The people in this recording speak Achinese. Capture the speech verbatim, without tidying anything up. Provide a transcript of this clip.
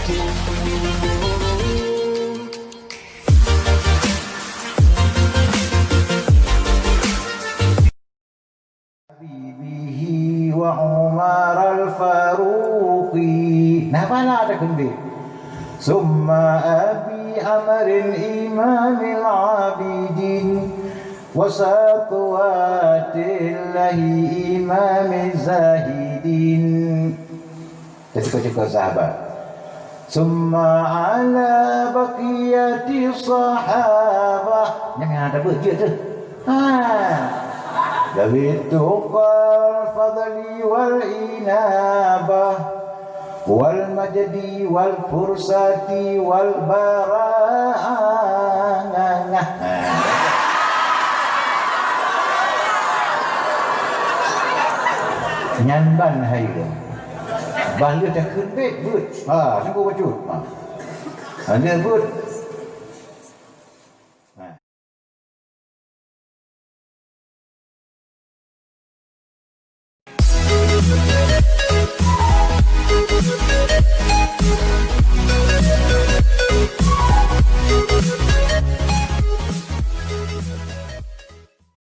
Bihi wa Umar al-Faruqi. Nah, bala takheun bit. Summa Abi Amrin Imamil Abidin wa Satwatillahi Imamiz Zahidin. Teuka-teuka sahabat. Summa ala baqiyati sahabah. Nyang hana tabeuet jeuet teuh. Ha. Dawit tuqal fadli wal inabah wal majdi wal fursati wal bara'ah. Nyan ban hai. Bah lheueh takheun bit, beuet. Ha, sunggoh bacut. Ha. Ha, lheueh beuet. Ha.